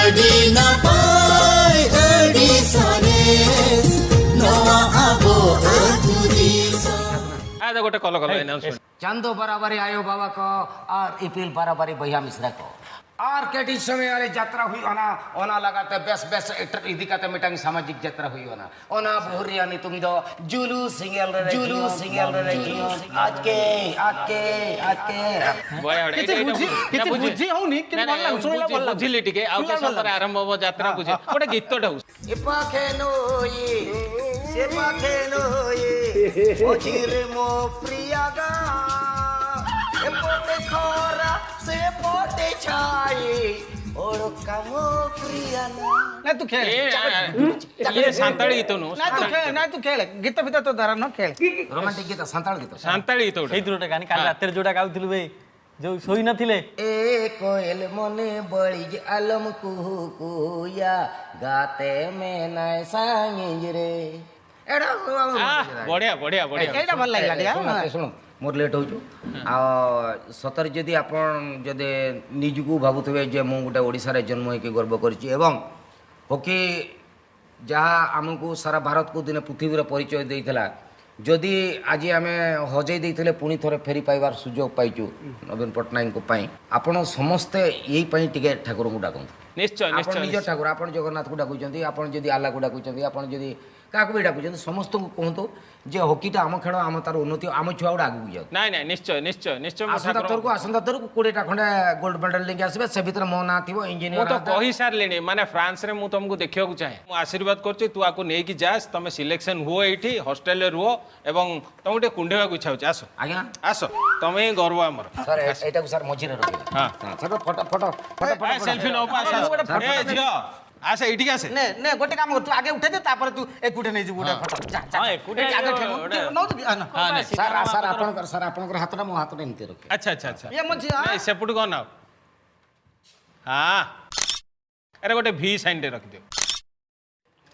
Adi napai adi sanes Noa abo atu disa ଆରେ ଗୋଟେ କଲ କଲ ଏନାଉନ୍ସମେଣ୍ଟ। ଚାନ୍ଦ ବରାବରି ଆୟୋ ବାବା କ और इपिल बराबरी भैया मिश्रा को और केटी समय अरे যাত্রা हुई ओना ओना लगाते बेस बेस इदी काते मिटांग सामाजिक যাত্রা हुई ओना ओना बहुरिया नितुम दो जुलू सिंगल रे जुलू सिंगल रे आज के आज के आज के। ବଢିଆ ବଢିଆ। କିଛି କିଛି ବୁଝି ହଉନି, କିନ୍ତୁ ଭଲ ଲାଗୁଛି, ଶୁଣିଲା ଭଲ ଲାଗୁଛି। ବୁଝିଲି ଟିକେ। ଆଉ ଶୁଣିଲା ଭଲ ସତରେ ଆରମ୍ଭ ହବ ଯାତ୍ରା, ବୁଝି ଗୋଟେ ଗୀତଟା ହଉ। এ পাখে নই সে পাখে নই অচিরে মো প্রিয়া গা, এপটে খরা সে পটে ছাই ওড়কা মো প্রিয়া না। ନା ତୁ ଖେଳେ। ଇଏ ସାନ୍ତାଳୀ ଗୀତ ନୁହଁ। ନା ତୁ ଖେଳେ, ନା ତୁ ଖେଳେ। ଗୀତ ଫିତ ତ ଧରା ନ ଖେଳେ। ରୋମାଣ୍ଟିକ ଗୀତ, ସାନ୍ତାଳ ଗୀତ। ସାନ୍ତାଳୀ ଗୀତ ଗୋଟେ। ସେଇଥିରୁ ଗୋଟେ ଗାନି। କାଲି ରାତିରେ ଯୋଉଟା ଗାଉଥିଲୁ ବେ, ଯୋଉ ଶୋଇ ନଥିଲେ। এ কোয়েল মনে বড়িজ আলম কুহু কুয়া গাতে মে নাই সাঙ্গিজ রে। ଏଟା ବଢିଆ ବଢିଆ ବଢିଆ। ଏଇଟା ଭଲ ଲାଗିଲା ଟିକେ। ଶୁଣ, ମୋର ଲେଟ୍ ହେଉଛୁ। ଆଉ ସତରେ ଯଦି ଆପଣ ଯଦି ନିଜକୁ ଭାବୁଥିବେ ଯେ ମୁଁ ଗୋଟେ ଓଡ଼ିଶାରେ ଜନ୍ମ ହେଇକି ଗର୍ବ କରିଛି, ଏବଂ ହକି ଯାହା ଆମକୁ ସାରା ଭାରତକୁ ଦିନେ ପୃଥିବୀର ପରିଚୟ ଦେଇଥିଲା, ଯଦି ଆଜି ଆମେ ହଜେଇ ଦେଇଥିଲେ, ପୁଣି ଥରେ ଫେରି ପାଇବାର ସୁଯୋଗ ପାଇଛୁ ନବୀନ ପଟ୍ଟନାୟକଙ୍କ ପାଇଁ। ଆପଣ ସମସ୍ତେ ଏଇ ପାଇଁ ଟିକେ ଠାକୁରଙ୍କୁ ଡାକନ୍ତୁ। ନିଶ୍ଚୟ। ଆପଣ ନିଶ୍ଚୟ। ନିଜ ଠାକୁର, ଆପଣ ଜଗନ୍ନାଥକୁ ଡାକୁଛନ୍ତି, ଆପଣ ଯଦି ଆଲ୍ଲାକୁ ଡାକୁଛନ୍ତି, ଆପଣ ଯଦି କାହାକୁ ବି ଡାକୁଛନ୍ତି, ସମସ୍ତଙ୍କୁ କୁହନ୍ତୁ ଯେ ହକିଟା ଆମ ଖେଳ, ଆମ ତାର ଉନ୍ନତି, ଆମ ଛୁଆ ଗୁଡ଼ା ଆଗକୁ ଯାଉ। ନାଇଁ ନାଇଁ, ନିଶ୍ଚୟ ନିଶ୍ଚୟ ନିଶ୍ଚୟ। ମୁଁ ଆସନ୍ତା ଠାକୁର ଥରକୁ, ଆସନ୍ତା ଥରକୁ 20ଟା ଖଣ୍ଡେ ଗୋଲ୍ଡ ମେଡାଲ ନେଇକି ଆସିବେ। ସେ ଭିତରେ ମୋ ନାଁ ଥିବ ମୁଁ ଇଞ୍ଜିନିୟର। ତ କହିସାରିଲିଣି, ମାନେ ଫ୍ରାନ୍ସରେ ମୁଁ ତମକୁ ଦେଖିବାକୁ ଚାହେଁ। ମୁଁ ଆଶୀର୍ବାଦ କରୁଛି, ତୁ ଆକୁ ନେଇକି ଯା, ତମେ ସିଲେକ୍ସନ ହୁଅ, ଏଇଠି ହଷ୍ଟେଲରେ ରୁହ। ଏବଂ ତମକୁ ଟିକେ କୁଣ୍ଢେଇବାକୁ ଇଚ୍ଛା ହଉଛି, ଆସ। ଆଜ୍ଞା। ଆସ, ତମେ ହିଁ ଗର୍ବ ଆମର। ସାର୍, ଏଇଟାକୁ ସାର୍ ମଝିରେ ରଖିବେ। ହଁ। Sir, photo photo photo photo. Selfie ନବ? ଆସ ଆସ। ଏ ଝିଅ, ଆସ, ଏଇଠିକି ଆସେ। ନେ ନେ, ଗୋଟେ କାମ କର, ତୁ ଆଗେ ଉଠେଇ ଦେ, ତାପରେ ତୁ ଏକୁଟେ ନେଇଯିବୁ ଗୋଟେ ଫଟୋ। ଯା ଯା। ହଁ, ଏକୁଟିଆ ଆଗେ ଗୋଟେ ନଉଛୁ କି? ହଁ, ନା। ହଁ, ନେ। ସାର୍ ସାର୍, ଆପଣଙ୍କର ସାର୍, ଆପଣଙ୍କର ହାତଟା ମୋ ହାତଟା ଏମିତି ରଖିବେ। ଆଚ୍ଛା ଆଚ୍ଛା ଆଚ୍ଛା। ଇଏ ମୋ ଝିଅ। ନାଇଁ, ସେପଟକୁ ଅନାଅ। ହଁ, ଆରେ ଗୋଟେ ଭି ସାଇନ୍ଟେ ରଖିଦିଅ।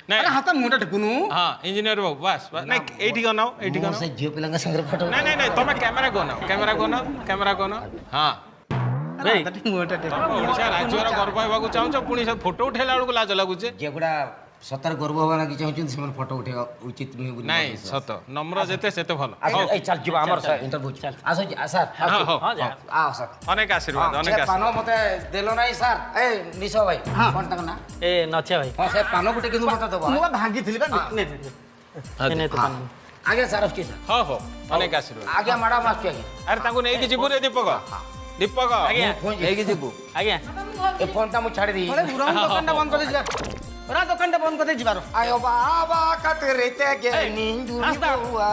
ନାଇଁ। ଆରେ ହାତ ମୁହଁଟା ଟେକୁନୁ। ହଁ, ଇଞ୍ଜିନିୟର ବାବୁ, ବାସ୍ ବାସ୍। ନାଇଁ, ଏଇଠିକି ଅନାଅ, ଏଇଠିକି ମୁଁ ଅନାଅ। ସେ ଝିଅ ପିଲାଙ୍କ ସାଙ୍ଗରେ ଫଟୋ। ନାଇଁ ନାଇଁ ନାଇଁ, ତମେ କ୍ୟାମେରାକୁ ଅନାଅ, କ୍ୟାମେରାକୁ ଅନାଅ, କ୍ୟାମେରାକୁ ଅନାଅ। ହଁ। ଆରେ ହାତଟା ମୁହଁଟା ଟେକୁ। ତମେ ଓଡ଼ିଶା ରାଜ୍ୟର ଗର୍ବ ହେବାକୁ ଚାହୁଁଛ, ପୁଣି ସେ ଫଟୋ ଉଠେଇଲା ବେଳକୁ ଲାଜ ଲାଗୁଛି। ଯେଗୁଡ଼ା ସତରେ ଗର୍ବ ହେବା ଲାଗି ଚାହୁଁଛନ୍ତି, ସେମାନେ ଫଟୋ ଉଠେଇବା ଉଚିତ ନୁହେଁ ବୋଲି ନାଇଁ ମୋର ବିଶ୍ୱାସ। ସତ, ନମ୍ର ଯେତେ ସେତେ ଭଲ। ଆସ, ହଉ। ଏଇ ଚାଲ ଯିବା, ଆମର ଇଣ୍ଟରଭ୍ୟୁ। ଆସୁଛି ସାର୍। ହଁ, ହଉ। ହଁ, ଯା। ଆ ସାର୍। ଅନେକ ଆଶୀର୍ବାଦ, ଅନେକ ସେ ପାନ ଆଶୀର୍ବାଦ। ମତେ ଦେଲ ନାହିଁ ସାର୍। ଏ ନିଶ ଭାଇ, କଣ ତାଙ୍କ ନାଁ? ଏ ନଛିଆ ଭାଇ। ହଁ, ସେ ପାନ ଗୋଟେ କିନ୍ତୁ ମତେ ଦବ। ମୁଁ ବା ଭାଙ୍ଗିଥିଲି ବା, ନେ, ନେ, ନେ। ଏ ନେ ତୋ ପାନ। ଆଜ୍ଞା ସାର୍, ଆସୁଛି ସାର୍। ହଉ ହଉ, ଅନେକ ଆଶୀର୍ବାଦ। ଆଜ୍ଞା ମ୍ୟାଡ଼ାମ, ଆସୁଛି ଆଜ୍ଞା। ଆରେ ତାଙ୍କୁ ନେଇକି ଯିବୁ ରେ ଦୀପକ, ଦୀପକ। ଆଜ୍ଞା। ନେଇକି ଯିବୁ। ଆଜ୍ଞା। ଏ ଫୋନଟା ମୁଁ ଛାଡ଼ି ଦେଇଛି। ଆରେ ଉରମ ଦୋକାନଟା ବନ୍ଦ କରିଦେଇ ଯିବା, ରା ଦୋକାନଟା ବନ୍ଦ କରିଦେଇ ଯିବାର। ଆୟୋ ବାବା କତରେ ତେ গে ନିନ୍ଦୁ ବୁଆ।